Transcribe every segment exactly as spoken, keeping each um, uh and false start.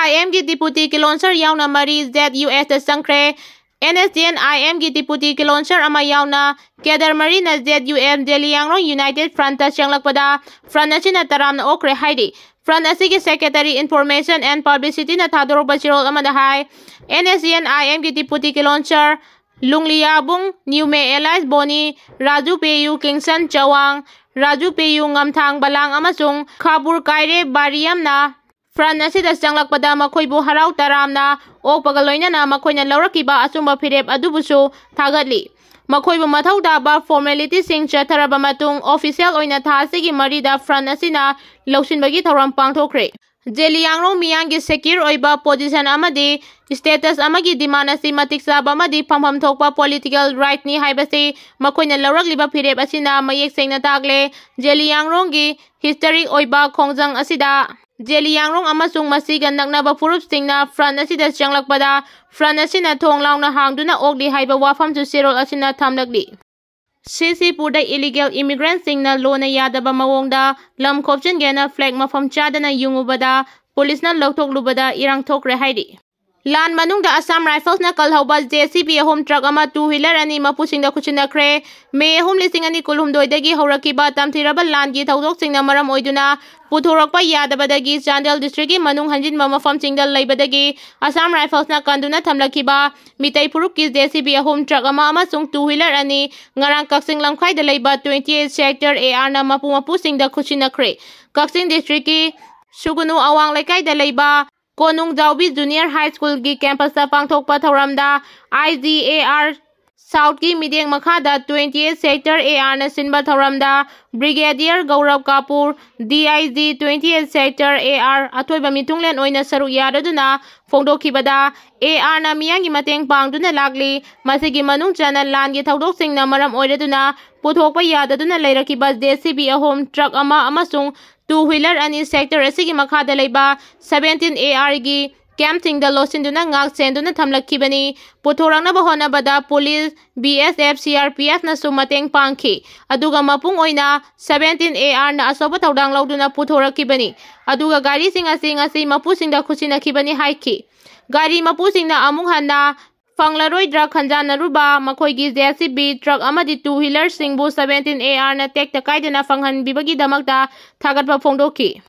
ꯑꯥꯏ ꯑꯦꯝꯒꯤ Deputy Kilonser ꯌꯥꯎꯅ ꯃꯔꯤ Z U S ꯇ ꯆꯪꯈ꯭ꯔꯦ꯫ N S C N I M ꯒꯤ Deputy Kilonser ꯑꯃ ꯌꯥꯎꯅ cadre ꯃꯔꯤꯅ Z U S Zeliangrong United Front ꯇ ꯆꯪꯂꯛꯄꯗ front ꯑꯁꯤꯅ ꯇꯔꯥꯝꯅ ꯑꯣꯛꯈ꯭ꯔꯦ ꯍꯥꯏꯔꯤ꯫ Front ꯑꯁꯤꯒꯤ Secretary Information and Publicity ꯅ ꯊꯥꯗꯣꯔꯛꯄ ꯆꯦꯔꯣꯜ ꯑꯃꯗ ꯍꯥꯏ, N S C N I M ꯒꯤ Deputy Kilonser Lungliabung Nyume alias Boni, Raju Peyu Kingson Chawang, Raju Peyu Ngamthang Balang ꯑꯃꯁꯨꯡ ꯈꯥꯕꯨꯔ ꯀꯥꯏꯔꯦ ꯕꯥꯔꯤꯌꯝꯅ front ꯑꯁꯤꯗ ꯆꯪꯂꯛꯄꯗ ꯃꯈꯣꯏꯕꯨ ꯍꯔꯥꯎ ꯇꯔꯥꯝꯅ ꯑꯣꯛꯄꯒ ꯂꯣꯏꯅꯅ ꯃꯈꯣꯏꯅ ꯂꯧꯔꯛꯈꯤꯕ ꯑꯆꯨꯝꯕ ꯐꯤꯔꯦꯞ ꯑꯗꯨꯕꯨꯁꯨ ꯊꯥꯒꯠꯂꯤ꯫ ꯃꯈꯣꯏꯕꯨ ꯃꯊꯧ ꯇꯥꯕ formalityꯁꯤꯡ ꯆꯠꯊꯔꯕ ꯃꯇꯨꯡ, official ꯑꯣꯏꯅ ꯊꯥ ꯑꯁꯤꯒꯤ ꯃꯔꯤꯗ front ꯑꯁꯤꯅ ꯂꯧꯁꯤꯟꯕꯒꯤ ꯊꯧꯔꯝ ꯄꯥꯡꯊꯣꯛꯈ꯭ꯔꯦ꯫ ꯖꯦꯂꯤꯌꯥꯡꯔꯣꯡ ꯃꯤꯌꯥꯝꯒꯤ secure ꯑꯣꯏꯕ position ꯑꯃꯗꯤ status ꯑꯃꯒꯤ demand ꯑꯁꯤ ꯃꯇꯤꯛ ꯆꯥꯕ ꯑꯃꯗꯤ ꯐꯪꯐꯝ ꯊꯣꯛꯄ political rightꯅꯤ ꯍꯥꯏꯕꯁꯤ ꯃꯈꯣꯏꯅ ꯂꯧꯔꯛꯂꯤꯕ ꯐꯤꯔꯦꯞ ꯑꯁꯤꯅ ꯃꯌꯦꯛ ꯁꯦꯡꯅ ꯇꯥꯛꯂꯦ꯫ ꯖꯦꯂꯤꯌꯥꯡꯔꯣꯡꯒꯤ historic ꯑꯣꯏꯕ ꯈꯣꯡꯖꯪ ꯑꯁꯤꯗ ꯖꯦꯂꯤꯌꯥꯡꯔꯣꯡ ꯑꯃꯁꯨꯡ ꯃꯁꯤꯒ ꯅꯛꯅꯕ ꯐꯨꯔꯨꯞꯁꯤꯡꯅ front ꯑꯁꯤꯗ ꯆꯪꯂꯛꯄꯗ front ꯑꯁꯤꯅ ꯊꯣꯡ ꯂꯥꯎꯅ ꯍꯥꯡꯗꯨꯅ ꯑꯣꯛꯂꯤ ꯍꯥꯏꯕ ꯋꯥꯐꯝꯁꯨ ꯆꯦꯔꯣꯜ ꯑꯁꯤꯅ ꯊꯝꯂꯛꯂꯤ꯫ ꯁꯤꯁꯤꯄꯨꯔꯗ illegal immigrantꯁꯤꯡꯅ ꯂꯣꯟꯅ ꯌꯥꯗꯕ ꯃꯑꯣꯡꯗ ꯂꯝ ꯈꯣꯞꯆꯤꯟꯒꯦꯅ flag ꯃꯐꯝ ꯆꯥꯗꯅ ꯌꯨꯡꯉꯨꯕꯗ policeꯅ ꯂꯧꯊꯣꯛꯂꯨꯕꯗ ꯏꯔꯥꯡ ꯊꯣꯛꯈ꯭ꯔꯦ ꯍꯥꯏꯔꯤ꯫ ꯂꯥꯟ ꯃꯅꯨꯡꯗ Assam Riflesꯅ ꯀꯜꯍꯧꯕ J C B ꯑꯍꯨꯝ, truck ꯑꯃ, two wheeler ꯑꯅꯤ ꯃꯄꯨꯁꯤꯡꯗ ꯈꯨꯠꯁꯤꯟꯅꯈ꯭ꯔꯦ꯫ ꯃꯦ ꯑꯍꯨꯝ, ꯂꯤꯁꯤꯡ ꯑꯅꯤ ꯀꯨꯟꯍꯨꯝꯗꯣꯏꯗꯒꯤ ꯍꯧꯔꯛꯈꯤꯕ ꯇꯝꯊꯤꯔꯕ ꯂꯥꯟꯒꯤ ꯊꯧꯗꯣꯛꯁꯤꯡꯅ ꯃꯔꯝ ꯑꯣꯏꯗꯨꯅ ꯄꯨꯊꯣꯔꯛꯄ ꯌꯥꯗꯕꯗꯒꯤ ꯆꯥꯟꯗꯦꯜ districtꯀꯤ ꯃꯅꯨꯡ ꯍꯟꯖꯤꯟꯕ ꯃꯐꯝꯁꯤꯡꯗ ꯂꯩꯕꯗꯒꯤ Assam Riflesꯅ ꯀꯟꯗꯨꯅ ꯊꯝꯂꯛꯈꯤꯕ ꯃꯤꯇꯩ ꯐꯨꯔꯨꯞꯀꯤ J C B ꯑꯍꯨꯝ, truck ꯑꯃ ꯑꯃꯁꯨꯡ two wheeler ꯑꯅꯤ ꯉꯔꯥꯡ ꯀꯛꯆꯤꯡ ꯂꯝꯈꯥꯏꯗ ꯂꯩꯕ twenty eight sector A Rꯅ ꯃꯄꯨ ꯃꯄꯨꯁꯤꯡꯗ ꯈꯨꯠꯁꯤꯟꯅꯈ꯭ꯔꯦ꯫ ꯀꯛꯆꯤꯡ districtꯀꯤ ꯁꯨꯒꯨꯅꯨ ꯑꯋꯥꯡ ꯂꯩꯀꯥꯏꯗ ꯂꯩꯕ ꯀꯣꯅꯨꯡꯖꯥꯎꯕꯤ Junior High Schoolꯒꯤ campusꯇ ꯄꯥꯡꯊꯣꯛꯄ ꯊꯧꯔꯝꯗ I G A R Southꯀꯤ ꯃꯤꯠꯌꯦꯡ ꯃꯈꯥꯗ twenty eight sector A Rꯅ ꯁꯤꯟꯕ ꯊꯧꯔꯝꯗ Brigadier ꯒꯧꯔꯕ Kapoor, D I G twenty eight sector A R, ꯑꯊꯣꯏꯕ ꯃꯤꯊꯨꯡꯂꯦꯟ ꯑꯣꯏꯅ ꯁꯔꯨꯛ ꯌꯥꯔꯗꯨꯅ ꯐꯣꯡꯗꯣꯛꯈꯤꯕꯗ, A Rꯅ ꯃꯤꯌꯥꯝꯒꯤ ꯃꯇꯦꯡ ꯄꯥꯡꯗꯨꯅ ꯂꯥꯛꯂꯤ꯫ ꯃꯁꯤꯒꯤ ꯃꯅꯨꯡ ꯆꯟꯅ ꯂꯥꯟꯒꯤ ꯊꯧꯗꯣꯛꯁꯤꯡꯅ ꯃꯔꯝ ꯑꯣꯏꯔꯗꯨꯅ ꯄꯨꯊꯣꯛꯄ ꯌꯥꯗꯗꯨꯅ ꯂꯩꯔꯛꯈꯤꯕ J C B ꯑꯍꯨꯝ, truck ꯑꯃ ꯑꯃꯁꯨꯡ two wheeler ꯑꯅꯤ sector ꯑꯁꯤꯒꯤ ꯃꯈꯥꯗ ꯂꯩꯕ seventeen A Rꯒꯤ ꯀꯦꯝꯞꯁꯤꯡꯗ ꯂꯣꯠꯁꯤꯟꯗꯨꯅ ꯉꯥꯛ ꯁꯦꯟꯗꯨꯅ ꯊꯝꯂꯛꯈꯤꯕꯅꯤ꯫ ꯄꯨꯊꯣꯔꯛꯅꯕ ꯍꯣꯠꯅꯕꯗ ꯄꯨꯂꯤꯁ, ꯕꯤ ꯑꯦꯁ ꯑꯦꯐ, ꯁꯤ ꯑꯥꯔ ꯄꯤ ꯑꯦꯐꯅꯁꯨ ꯃꯇꯦꯡ ꯄꯥꯡꯈꯤ꯫ ꯑꯗꯨꯒ ꯃꯄꯨꯡ ꯑꯣꯏꯅ ꯁꯕꯦꯟꯇꯤꯟ ꯑꯦ ꯑꯥꯔꯅ ꯑꯆꯧꯕ ꯊꯧꯗꯥꯡ ꯂꯧꯗꯨꯅ ꯄꯨꯊꯣꯔꯛꯈꯤꯕꯅꯤ꯫ ꯑꯗꯨꯒ ꯒꯥꯔꯤꯁꯤꯡ ꯑꯁꯤ ꯉꯁꯤ ꯃꯄꯨꯁꯤꯡꯗ ꯈꯨꯠꯁꯤꯟꯅꯈꯤꯕꯅꯤ ꯍꯥꯏꯈꯤ꯫ ꯒꯥꯔꯤ ꯃꯄꯨꯁꯤꯡꯅ ꯑꯃꯨꯛ ꯍꯟꯅ ꯐꯪꯂꯔꯣꯏꯗ꯭ꯔꯥ ꯈꯟꯖꯥꯟꯅꯔꯨꯕ ꯃꯈꯣꯏꯒꯤ ꯖꯦ ꯁꯤ ꯕꯤ, ꯇ꯭ꯔꯛ ꯑꯃꯗꯤ ꯇꯨ ꯋꯤꯂꯔꯁꯤꯡꯕꯨ ꯁꯕꯦꯟꯇꯤꯟ ꯑꯦ ꯑꯥꯔꯅ ꯇꯦꯛꯇ ꯀꯥꯏꯗꯅ ꯐꯪꯍꯟꯕꯤꯕꯒꯤꯗꯃꯛꯇ ꯊꯥꯒꯠꯄ ꯐꯣꯡꯗꯣꯛꯈꯤ꯫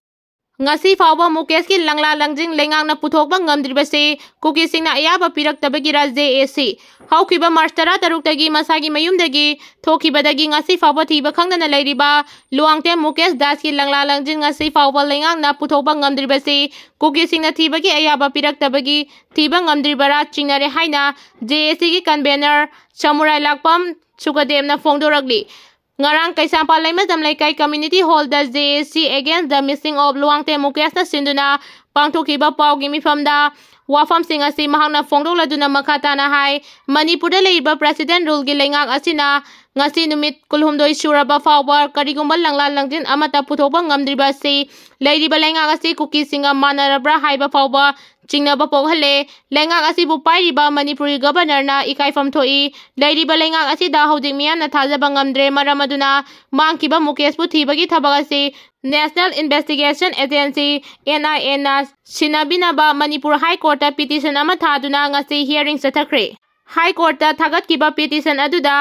ꯉꯁꯤ ꯐꯥꯎꯕ ꯃꯨꯀꯦꯁꯀꯤ ꯂꯪꯂꯥ ꯂꯪꯖꯤꯡ ꯂꯩꯉꯥꯛꯅ ꯄꯨꯊꯣꯛꯄ ꯉꯝꯗ꯭ꯔꯤꯕꯁꯤ ꯀꯨꯀꯤꯁꯤꯡꯅ ꯑꯌꯥꯕ ꯄꯤꯔꯛꯇꯕꯒꯤꯔ ꯖꯦ ꯑꯦ ꯁꯤ꯫ ꯍꯧꯈꯤꯕ ꯃꯥꯔꯆ ꯇꯔꯥꯇꯔꯨꯛꯇꯒꯤ ꯃꯁꯥꯒꯤ ꯃꯌꯨꯝꯗꯒꯤ ꯊꯣꯛꯈꯤꯕꯗꯒꯤ ꯉꯁꯤ ꯐꯥꯎꯕ ꯊꯤꯕ ꯈꯪꯗꯅ ꯂꯩꯔꯤꯕ ꯂꯨꯋꯥꯡꯇꯦꯝ ꯃꯨꯀꯦꯁ ꯗꯥꯁꯀꯤ ꯂꯪꯂꯥ ꯂꯪꯖꯤꯡ ꯉꯁꯤ ꯐꯥꯎꯕ ꯂꯩꯉꯥꯛꯅ ꯄꯨꯊꯣꯛꯄ ꯉꯝꯗ꯭ꯔꯤꯕꯁꯤ ꯀꯨꯀꯤꯁꯤꯡꯅ ꯊꯤꯕꯒꯤ ꯑꯌꯥꯕ ꯄꯤꯔꯛꯇꯕꯒꯤ ꯊꯤꯕ ꯉꯝꯗ꯭ꯔꯤꯕꯔꯥ ꯆꯤꯡꯅꯔꯦ ꯍꯥꯏꯅ ꯖꯦ ꯑꯦ ꯁꯤꯒꯤ ꯀꯟꯚꯦꯅꯔ ꯁꯃꯨꯔꯥꯏ ꯂꯥꯛꯄꯝ ꯁꯨꯀꯗꯦꯕꯅ ꯐꯣꯡꯗꯣꯔꯛꯂꯤ꯫ ꯉꯔꯥꯡ ꯀꯩꯁꯥꯝꯄꯥꯠ ꯂꯩꯃꯖꯝ ꯂꯩꯀꯥꯏ ꯀꯝꯃ꯭ꯌꯨꯅꯤꯇꯤ ꯍꯣꯜꯗ ꯖꯦ ꯑꯦ ꯁꯤ Against the Missing of ꯂꯨꯋꯥꯡꯇꯦꯝ ꯃꯨꯀꯦꯁꯅ ꯁꯤꯟꯗꯨꯅ ꯄꯥꯡꯊꯣꯛꯈꯤꯕ ꯄꯥꯎꯒꯤ ꯃꯤꯐꯝꯗ ꯋꯥꯐꯝꯁꯤꯡ ꯑꯁꯤ ꯃꯍꯥꯛꯅ ꯐꯣꯡꯗꯣꯛꯂꯗꯨꯅ ꯃꯈꯥ ꯇꯥꯅ ꯍꯥꯏ, ꯃꯅꯤꯄꯨꯔꯗ ꯂꯩꯔꯤꯕ ꯄ꯭ꯔꯦꯁꯤꯗꯦꯟꯠ ꯔꯨꯜꯒꯤ ꯂꯩꯉꯥꯛ ꯑꯁꯤꯅ ꯉꯁꯤ ꯅꯨꯃꯤꯠ ꯀꯨꯟꯍꯨꯝꯗꯣꯏ ꯁꯨꯔꯕ ꯐꯥꯎꯕ ꯀꯔꯤꯒꯨꯝꯕ ꯂꯪꯂꯥ ꯂꯪꯖꯤꯟ ꯑꯃꯠꯇ ꯄꯨꯊꯣꯛꯄ ꯉꯝꯗ꯭ꯔꯤꯕ ꯑꯁꯤ ꯂꯩꯔꯤꯕ ꯂꯩꯉꯥꯛ ꯑꯁꯤ ꯀꯨꯀꯤꯁꯤꯡꯒ ꯃꯥꯟꯅꯔꯕ꯭ꯔꯥ ꯍꯥꯏꯕ ꯐꯥꯎꯕ ꯆꯤꯡꯅꯕ ꯄꯣꯛꯍꯜꯂꯦ꯫ ꯂꯩꯉꯥꯛ ꯑꯁꯤꯕꯨ ꯄꯥꯏꯔꯤꯕ ꯃꯅꯤꯄꯨꯔꯒꯤ ꯒꯕꯔꯅꯔꯅ ꯏꯀꯥꯏꯐꯝ ꯊꯣꯛꯏ꯫ ꯂꯩꯔꯤꯕ ꯂꯩꯉꯥꯛ ꯑꯁꯤꯗ ꯍꯧꯖꯤꯛ ꯃꯤꯌꯥꯝꯅ ꯊꯥꯖꯕ ꯉꯝꯗ꯭ꯔꯦ꯫ ꯃꯔꯝ ꯑꯗꯨꯅ ꯃꯥꯡꯈꯤꯕ ꯃꯨꯀꯦꯁꯄꯨ ꯊꯤꯕꯒꯤ ꯊꯕꯛ ꯑꯁꯤ National Investigation Agency, N I A ꯅ ꯁꯤꯟꯅꯕꯤꯅꯕ ꯃꯅꯤꯄꯨꯔ ꯍꯥꯏ ꯀꯣꯔꯠꯇ ꯄꯤꯇꯤꯁꯟ ꯑꯃ ꯊꯥꯗꯨꯅ ꯉꯁꯤ ꯍꯤꯌꯥꯔꯤꯡ ꯆꯠꯊꯈ꯭ꯔꯦ꯫ ꯍꯥꯏ ꯀꯣꯔꯠꯇ ꯊꯥꯒꯠꯈꯤꯕ ꯄꯤꯇꯤꯁꯟ ꯑꯗꯨꯗ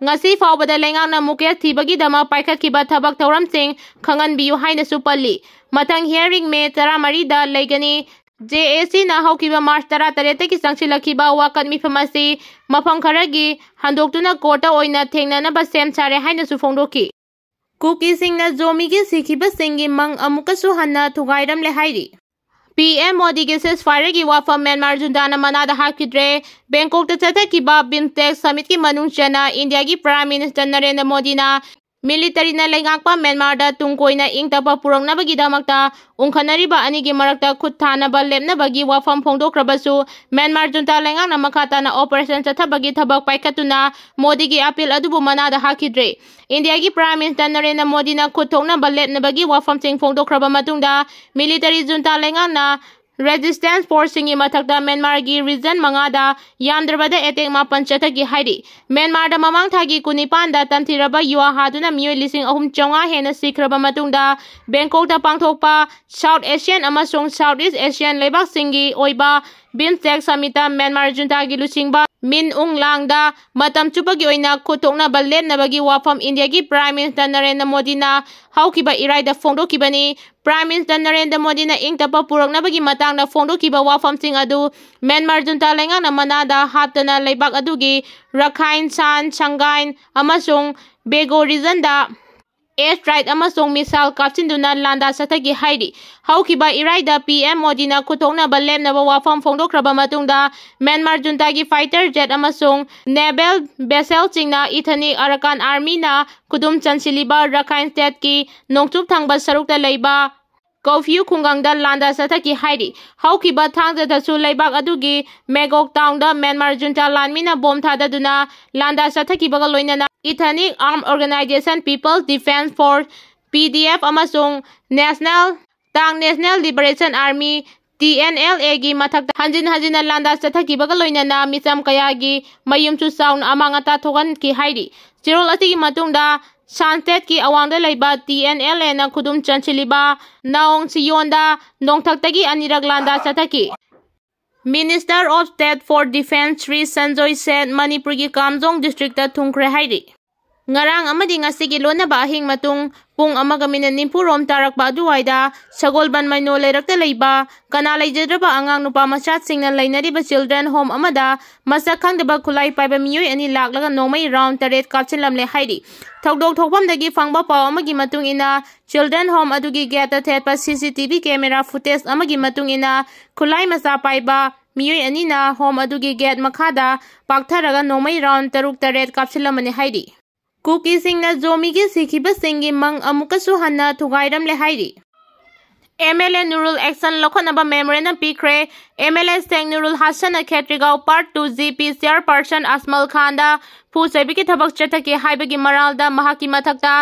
ꯉꯁꯤ ꯐꯥꯎꯕꯗ ꯂꯩꯉꯥꯛꯅ ꯃꯨꯀꯦꯁ ꯊꯤꯕꯒꯤꯗꯃꯛ ꯄꯥꯏꯈꯠꯈꯤꯕ ꯊꯕꯛ ꯊꯧꯔꯝꯁꯤꯡ ꯈꯪꯍꯟꯕꯤꯌꯨ ꯍꯥꯏꯅꯁꯨ ꯄꯜꯂꯤ꯫ ꯃꯊꯪ ꯍꯤꯌꯥꯔꯤꯡ ꯃꯦ ꯇꯔꯥꯃꯔꯤꯗ ꯂꯩꯒꯅꯤ꯫ ꯖꯦ ꯑꯦ ꯁꯤꯅ ꯍꯧꯈꯤꯕ ꯃꯥꯔꯆ ꯇꯔꯥꯇꯔꯦꯠꯇꯒꯤ ꯆꯪꯁꯤꯜꯂꯛꯈꯤꯕ ꯋꯥꯀꯠ ꯃꯤꯐꯝ ꯑꯁꯤ ꯃꯐꯝ ꯈꯔꯒꯤ ꯍꯟꯗꯣꯛꯇꯨꯅ ꯀꯣꯔꯠꯇ ꯑꯣꯏꯅ ꯊꯦꯡꯅꯅꯕ ꯁꯦꯝ ꯁꯥꯔꯦ ꯍꯥꯏꯅꯁꯨ ꯐꯣꯡꯗꯣꯛꯈꯤ꯫ ꯀꯨꯀꯤꯁꯤꯡꯅ ꯖꯣꯃꯤꯒꯤ ꯁꯤꯈꯤꯕꯁꯤꯡꯒꯤ ꯃꯪ ꯑꯃꯨꯛꯀꯁꯨ ꯍꯟꯅ ꯊꯨꯒꯥꯏꯔꯝꯂꯦ ꯍꯥꯏꯔꯤ꯫ ꯄꯤ ꯑꯦꯝ ꯃꯣꯗꯤꯒꯤ ceasefire ꯒꯤ ꯋꯥꯐꯝ ꯃ꯭ꯌꯥꯟꯃꯥꯔ ꯖꯨꯟꯇꯥꯅ ꯃꯅꯥꯗ ꯍꯥꯞꯈꯤꯗ꯭ꯔꯦ꯫ ꯕꯦꯡꯀꯣꯛꯇ ꯆꯠꯊꯈꯤꯕ BIMSTEC summit ꯀꯤ ꯃꯅꯨꯡ ꯆꯟꯅ ꯏꯟꯗꯤꯌꯥꯒꯤ Prime Minister ꯅꯔꯦꯟꯗ꯭ꯔ ꯃꯣꯗꯤꯅ ꯃꯤꯂꯤꯇꯔꯤꯅ ꯂꯩꯉꯥꯛꯄ ꯃ꯭ꯌꯥꯟꯃꯥꯔꯗ ꯇꯨꯡ ꯀꯣꯏꯅ ꯏꯪ ꯇꯞꯄ ꯄꯨꯔꯛꯅꯕꯒꯤꯗꯃꯛꯇ ꯎꯪꯈꯠꯅꯔꯤꯕ ꯑꯅꯤꯒꯤ ꯃꯔꯛꯇ ꯈꯨꯠ ꯊꯥꯅꯕ ꯂꯦꯞꯅꯕꯒꯤ ꯋꯥꯐꯝ ꯐꯣꯡꯗꯣꯛꯈ꯭ꯔꯕꯁꯨ, ꯃ꯭ꯌꯥꯟꯃꯥꯔ ꯖꯨꯟꯇꯥ ꯂꯩꯉꯥꯛꯅ ꯃꯈꯥ ꯇꯥꯅ operation ꯆꯠꯊꯕꯒꯤ ꯊꯕꯛ ꯄꯥꯏꯈꯠꯇꯨꯅ ꯃꯣꯗꯤꯒꯤ appeal ꯑꯗꯨꯕꯨ ꯃꯅꯥꯗ ꯍꯥꯞꯈꯤꯗ꯭ꯔꯦ꯫ ꯏꯟꯗꯤꯌꯥꯒꯤ Prime Minister ꯅꯔꯦꯟꯗ꯭ꯔ ꯃꯣꯗꯤꯅ ꯈꯨꯠ ꯊꯣꯛꯅꯕ ꯂꯦꯞꯅꯕꯒꯤ ꯋꯥꯐꯝꯁꯤꯡ ꯐꯣꯡꯗꯣꯛꯈ꯭ꯔꯕ ꯃꯇꯨꯡꯗ, ꯃꯤꯂꯤꯇꯔꯤ ꯖꯨꯟꯇꯥ ꯂꯩꯉꯥꯛꯅ Resistance Forceꯁꯤꯡꯒꯤ ꯃꯊꯛꯇ ꯃ꯭ꯌꯥꯟꯃꯥꯔꯒꯤ region ꯃꯉꯥꯗ ꯌꯥꯝꯗ꯭ꯔꯕꯗ attack ꯃꯥꯄꯟ ꯆꯠꯊꯈꯤ ꯍꯥꯏꯔꯤ꯫ ꯃ꯭ꯌꯥꯟꯃꯥꯔꯗ ꯃꯃꯥꯡ ꯊꯥꯒꯤ ꯀꯨꯟꯅꯤꯄꯥꯟꯗ ꯇꯝꯊꯤꯔꯕ ꯌꯨ ꯍꯥꯗꯨꯅ ꯃꯤꯑꯣꯏ ꯂꯤꯁꯤꯡ ꯑꯍꯨꯝ ꯆꯥꯝꯃꯉꯥ ꯍꯦꯟꯅ ꯁꯤꯈ꯭ꯔꯕ ꯃꯇꯨꯡꯗ, ꯕꯦꯡꯀꯣꯛꯇ ꯄꯥꯡꯊꯣꯛꯄ South Asian ꯑꯃꯁꯨꯡ South East Asian ꯂꯩꯕꯥꯛꯁꯤꯡꯒꯤ ꯑꯣꯏꯕ BIMSTEC summitꯇ ꯃ꯭ꯌꯥꯟꯃꯥꯔ ꯖꯨꯟꯇꯥꯒꯤ ꯂꯨꯆꯤꯡꯕ ꯃꯤꯟ ꯎꯡ ꯂꯥꯡꯗ ꯃꯇꯝ ꯆꯨꯞꯄꯒꯤ ꯑꯣꯏꯅ ꯈꯨꯠ ꯊꯣꯛꯅꯕ ꯂꯦꯞꯅꯕꯒꯤ ꯋꯥꯐꯝ ꯏꯟꯗꯤꯌꯥꯒꯤ Prime Minister ꯅꯔꯦꯟꯗ꯭ꯔ ꯃꯣꯗꯤꯅ ꯍꯧꯈꯤꯕ ꯏꯔꯥꯏꯗ ꯐꯣꯡꯗꯣꯛꯈꯤꯕꯅꯤ꯫ Prime Minister ꯅꯔꯦꯟꯗ꯭ꯔ ꯃꯣꯗꯤꯅ ꯏꯪ ꯇꯞꯄ ꯄꯨꯔꯛꯅꯕꯒꯤ ꯃꯇꯥꯡꯗ ꯐꯣꯡꯗꯣꯛꯈꯤꯕ ꯋꯥꯐꯝꯁꯤꯡ ꯑꯗꯨ ꯃ꯭ꯌꯥꯟꯃꯥꯔ ꯖꯨꯟꯇꯥ ꯂꯩꯉꯥꯛꯅ ꯃꯅꯥꯗ ꯍꯥꯞꯇꯅ ꯂꯩꯕꯥꯛ ꯑꯗꯨꯒꯤ ꯔꯈꯥꯏꯟ, ꯁꯥꯟ, ꯁꯪꯒꯥꯏꯟ ꯑꯃꯁꯨꯡ ꯕꯦꯒꯣ regionꯗ air strike ꯑꯃꯁꯨꯡ missile ꯀꯥꯞꯁꯤꯟꯗꯨꯅ ꯂꯥꯟꯗꯥ ꯆꯠꯊꯈꯤ ꯍꯥꯏꯔꯤ꯫ ꯍꯧꯈꯤꯕ ꯏꯔꯥꯏꯗ PM ꯃꯣꯗꯤꯅ ꯈꯨꯠ ꯊꯣꯛꯅꯕ ꯂꯦꯞꯅꯕ ꯋꯥꯐꯝ ꯐꯣꯡꯗꯣꯛꯈ꯭ꯔꯕ ꯃꯇꯨꯡꯗ, ꯃ꯭ꯌꯥꯟꯃꯥꯔ ꯖꯨꯟꯇꯥꯒꯤ fighter jet ꯑꯃꯁꯨꯡ naval vesselꯁꯤꯡꯅ Ethnic Arakan Armyꯅ ꯈꯨꯗꯨꯝ ꯆꯟꯁꯤꯜꯂꯤꯕ Rakhine Stateꯀꯤ ꯅꯣꯡꯆꯨꯞ ꯊꯪꯕ ꯁꯔꯨꯛꯇ ꯂꯩꯕ ꯀꯧꯐ꯭ꯌꯨ ꯈꯨꯡꯒꯪꯗ ꯂꯥꯟꯗꯥ ꯆꯠꯊꯈꯤ ꯍꯥꯏꯔꯤ꯫ ꯍꯧꯈꯤꯕ ꯊꯥꯡꯖꯗꯁꯨ ꯂꯩꯕꯥꯛ ꯑꯗꯨꯒꯤ ꯃꯦꯒꯣꯛ townꯗ ꯃ꯭ꯌꯥꯟꯃꯥꯔ ꯖꯨꯟꯇꯥ ꯂꯥꯟꯃꯤꯅ ꯕꯣꯝ ꯊꯥꯗꯗꯨꯅ ꯂꯥꯟꯗꯥ ꯆꯠꯊꯈꯤꯕꯒ ꯂꯣꯏꯅꯅ Ethnic Armed Organisation People's Defense Force, PDF, ꯑꯃꯁꯨꯡ National, Ta'ang National Liberation Army, TNLAꯒꯤ ꯃꯊꯛꯇ ꯍꯟꯖꯤꯟ ꯍꯟꯖꯤꯟꯅ ꯂꯥꯟꯗꯥ ꯆꯠꯊꯈꯤꯕꯒ ꯂꯣꯏꯅꯅ ꯃꯤꯆꯝ ꯀꯌꯥꯒꯤ ꯃꯌꯨꯝꯁꯨ ꯆꯥꯎꯅ ꯑꯃꯥꯡ ꯑꯇꯥ ꯊꯣꯛꯍꯟꯈꯤ ꯍꯥꯏꯔꯤ꯫ ꯆꯦꯔꯣꯜ ꯑꯁꯤꯒꯤ ꯃꯇꯨꯡꯗ Shan Stateꯀꯤ ꯑꯋꯥꯡꯗ ꯂꯩꯕ TNLAꯅ ꯈꯨꯗꯨꯝ ꯆꯟꯁꯤꯜꯂꯤꯕ Naong Siyonꯗ ꯅꯣꯡꯊꯛꯇꯒꯤ ꯑꯅꯤꯔꯛ ꯂꯥꯟꯗꯥ ꯆꯠꯊꯈꯤ꯫ Minister of State for Defense Shri Sanjoy Seth ꯃꯅꯤꯄꯨꯔꯒꯤ ꯀꯥꯝꯖꯣꯡ districtꯇ ꯊꯨꯡꯈ꯭ꯔꯦ ꯍꯥꯏꯔꯤ꯫ ꯉꯔꯥꯡ ꯑꯃꯗꯤ ꯉꯁꯤꯒꯤ ꯂꯣꯟꯅꯕ ꯑꯍꯤꯡ ꯃꯇꯨꯡ ꯄꯨꯡ ꯑꯃꯒ ꯃꯤꯅꯤꯠ ꯅꯤꯐꯨ ꯔꯣꯝ ꯇꯥꯔꯛꯄ ꯑꯗꯨꯋꯥꯏꯗ ꯁꯒꯣꯜꯕꯟ ꯃꯩꯅꯣ ꯂꯩꯔꯛꯇ ꯂꯩꯕ ꯀꯅꯥ ꯂꯩꯖꯗ꯭ꯔꯕ ꯑꯉꯥꯡ ꯅꯨꯄꯥ ꯃꯆꯥꯁꯤꯡꯅ ꯂꯩꯅꯔꯤꯕ children home ꯑꯃꯗ ꯃꯁꯛ ꯈꯪꯗꯕ ꯈꯨꯠꯂꯥꯏ ꯄꯥꯏꯕ ꯃꯤꯑꯣꯏ ꯑꯅꯤ ꯂꯥꯛꯂꯒ ꯅꯣꯡꯃꯩ round ꯇꯔꯦꯠ ꯀꯥꯞꯁꯤꯜꯂꯝꯂꯦ ꯍꯥꯏꯔꯤ꯫ ꯊꯧꯗꯣꯛ ꯊꯣꯛꯐꯝꯗꯒꯤ ꯐꯪꯕ ꯄꯥꯎ ꯑꯃꯒꯤ ꯃꯇꯨꯡ ꯏꯟꯅ, children home ꯑꯗꯨꯒꯤ gateꯇ ꯊꯦꯠꯄ CCTV camera footage ꯑꯃꯒꯤ ꯃꯇꯨꯡ ꯏꯟꯅ, ꯈꯨꯠꯂꯥꯏ ꯃꯆꯥ ꯄꯥꯏꯕ ꯃꯤꯑꯣꯏ ꯑꯅꯤꯅ home ꯑꯗꯨꯒꯤ gate ꯃꯈꯥꯗ ꯄꯥꯛꯊꯔꯒ ꯅꯣꯡꯃꯩ round ꯇꯔꯨꯛ ꯇꯔꯦꯠ ꯀꯥꯞꯁꯤꯜꯂꯝꯕꯅꯤ ꯍꯥꯏꯔꯤ꯫ ꯀꯨꯀꯤꯁꯤꯡꯅ ꯖꯣꯃꯤꯒꯤ ꯁꯤꯈꯤꯕꯁꯤꯡꯒꯤ ꯃꯪ ꯑꯃꯨꯛꯀꯁꯨ ꯍꯟꯅ ꯊꯨꯒꯥꯏꯔꯝꯂꯦ ꯍꯥꯏꯔꯤ꯫ MLA ꯅꯨꯔꯨꯜ action ꯂꯧꯈꯠꯅꯕ memorandum ꯄꯤꯈ꯭ꯔꯦ꯫ MLA ꯁꯦꯈ ꯅꯨꯔꯨꯜ ꯍꯁꯟꯅ ꯈꯦꯇ꯭ꯔꯤꯒꯥꯎ Part Two GP chairperson ꯑꯖꯃꯜ ꯈꯥꯟꯗ ꯐꯨ ꯆꯩꯕꯒꯤ ꯊꯕꯛ ꯆꯠꯊꯈꯤ ꯍꯥꯏꯕꯒꯤ ꯃꯔꯥꯜꯗ ꯃꯍꯥꯛꯀꯤ ꯃꯊꯛꯇ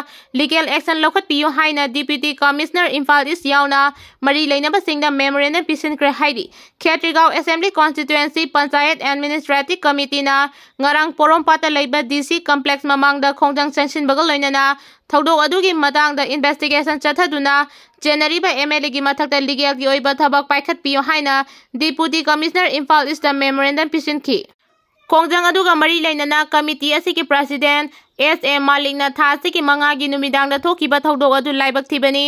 legal action ꯂꯧꯈꯠꯄꯤꯌꯨ ꯍꯥꯏꯅ Deputy Commissioner ꯏꯝꯐꯥꯜ ꯏꯁ ꯌꯥꯎꯅ ꯃꯔꯤ ꯂꯩꯅꯕꯁꯤꯡꯗ memorandum ꯄꯤꯁꯤꯟꯈ꯭ꯔꯦ ꯍꯥꯏꯔꯤ꯫ ꯈꯦꯇ꯭ꯔꯤꯒꯥꯎ Assembly Constituency Panchayat Administrative Committeeꯅ ꯉꯔꯥꯡ ꯄꯣꯔꯣꯝꯄꯥꯠꯇ ꯂꯩꯕ D C complex ꯃꯃꯥꯡꯗ ꯈꯣꯡꯖꯪ ꯆꯪꯁꯤꯟꯕꯒ ꯂꯣꯏꯅꯅ ꯊꯧꯗꯣꯛ ꯑꯗꯨꯒꯤ ꯃꯇꯥꯡꯗ investigation ꯆꯠꯊꯗꯨꯅ ꯆꯦꯟꯅꯔꯤꯕ M L Aꯒꯤ ꯃꯊꯛꯇ legalꯒꯤ ꯑꯣꯏꯕ ꯊꯕꯛ ꯄꯥꯏꯈꯠꯄꯤꯌꯨ ꯍꯥꯏꯅ Deputy Commissioner Imphal east memorandum ꯄꯤꯁꯤꯟꯈꯤ꯫ ꯈꯣꯡꯖꯪ ꯑꯗꯨꯒ ꯃꯔꯤ ꯂꯩꯅꯅ committee ꯑꯁꯤꯒꯤ president S A ꯃꯥꯂꯤꯛꯅ ꯊꯥ ꯑꯁꯤꯒꯤ ꯃꯉꯥꯒꯤ ꯅꯨꯃꯤꯗꯥꯡꯗ ꯊꯣꯛꯈꯤꯕ ꯊꯧꯗꯣꯛ ꯑꯗꯨ ꯂꯥꯏꯕꯛ ꯊꯤꯕꯅꯤ꯫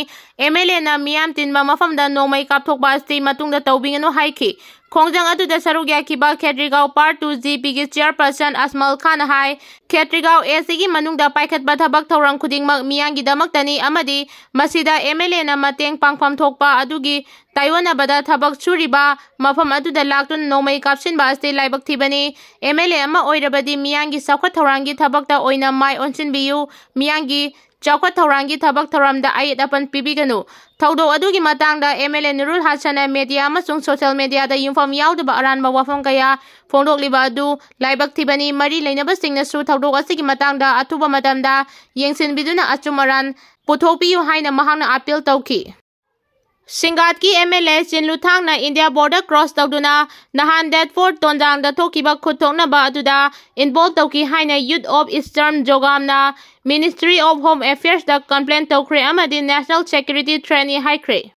M L Aꯅ ꯃꯤꯌꯥꯝ ꯇꯤꯟꯕ ꯃꯐꯝꯗ ꯅꯣꯡꯃꯩ ꯀꯥꯞꯊꯣꯛꯄ ꯑꯁꯤ ꯃꯇꯨꯡꯗ ꯇꯧꯕꯤꯒꯅꯨ ꯍꯥꯏꯈꯤ꯫ ꯈꯣꯡꯖꯪ ꯑꯗꯨꯗ ꯁꯔꯨꯛ ꯌꯥꯈꯤꯕ ꯈꯦꯇ꯭ꯔꯤꯒꯥꯎ Part Two G Pꯒꯤ chairperson ꯑꯁꯃꯜ ꯈꯥꯟꯅ ꯍꯥꯏ, ꯈꯦꯇ꯭ꯔꯤꯒꯥꯎ ACꯒꯤ ꯃꯅꯨꯡꯗ ꯄꯥꯏꯈꯠꯄ ꯊꯕꯛ ꯊꯧꯔꯝ ꯈꯨꯗꯤꯡꯃꯛ ꯃꯤꯌꯥꯝꯒꯤꯗꯃꯛꯇꯅꯤ ꯑꯃꯗꯤ ꯃꯁꯤꯗ M L Aꯅ ꯃꯇꯦꯡ ꯄꯥꯡꯐꯝ ꯊꯣꯛꯄ ꯑꯗꯨꯒꯤ ꯇꯥꯏꯑꯣꯟꯅꯕꯗ ꯊꯕꯛ ꯁꯨꯔꯤꯕ ꯃꯐꯝ ꯑꯗꯨꯗ ꯂꯥꯛꯇꯨꯅ ꯅꯣꯡꯃꯩ ꯀꯥꯞꯁꯤꯟꯕ ꯑꯁꯤ ꯂꯥꯏꯕꯛ ꯊꯤꯕꯅꯤ꯫ M L A ꯑꯃ ꯑꯣꯏꯔꯕꯗꯤ ꯃꯤꯌꯥꯝꯒꯤ ꯆꯥꯎꯈꯠ ꯊꯧꯔꯥꯡꯒꯤ ꯊꯕꯛꯇ ꯑꯣꯏꯅ ꯃꯥꯏ ꯑꯣꯟꯁꯤꯟꯕꯤꯌꯨ꯫ ꯃꯤꯌꯥꯝꯒꯤ ꯆꯥꯎꯈꯠ ꯊꯧꯔꯥꯡꯒꯤ ꯊꯕꯛ ꯊꯧꯔꯝꯗ ꯑꯌꯦꯠ ꯑꯄꯟ ꯄꯤꯕꯤꯒꯅꯨ꯫ ꯊꯧꯗꯣꯛ ꯑꯗꯨꯒꯤ ꯃꯇꯥꯡꯗ M L A ꯅꯨꯔꯨꯜ ꯍꯁꯟꯅ media ꯑꯃꯁꯨꯡ social mediaꯗ ꯌꯨꯝꯐꯝ ꯌꯥꯎꯗꯕ ꯑꯔꯥꯟꯕ ꯋꯥꯐꯝ ꯀꯌꯥ ꯐꯣꯡꯗꯣꯛꯂꯤꯕ ꯑꯗꯨ ꯂꯥꯏꯕꯛ ꯊꯤꯕꯅꯤ꯫ ꯃꯔꯤ ꯂꯩꯅꯕꯁꯤꯡꯅꯁꯨ ꯊꯧꯗꯣꯛ ꯑꯁꯤꯒꯤ ꯃꯇꯥꯡꯗ ꯑꯊꯨꯕ ꯃꯇꯝꯗ ꯌꯦꯡꯁꯤꯟꯕꯤꯗꯨꯅ ꯑꯆꯨꯝ ꯑꯔꯥꯟ ꯄꯨꯊꯣꯛꯄꯤꯌꯨ ꯍꯥꯏꯅ ꯃꯍꯥꯛꯅ appeal ꯇꯧꯈꯤ꯫ ꯁꯤꯡꯒꯥꯠꯀꯤ M L A ꯆꯤꯟꯂꯨꯊꯥꯡꯅ India border cross ꯇꯧꯗꯨꯅ ꯅꯍꯥꯟ date four ꯇꯣꯟꯖꯥꯡꯗ ꯊꯣꯛꯈꯤꯕ ꯈꯨꯠ ꯊꯣꯛꯅꯕ ꯑꯗꯨꯗ involve ꯇꯧꯈꯤ ꯍꯥꯏꯅ Youth of Eastern ꯖꯣꯒꯥꯝꯅ Ministry of Home Affairsꯗ complain ꯇꯧꯈ꯭ꯔꯦ ꯑꯃꯗꯤ national security threatꯅꯤ ꯍꯥꯏꯈ꯭ꯔꯦ꯫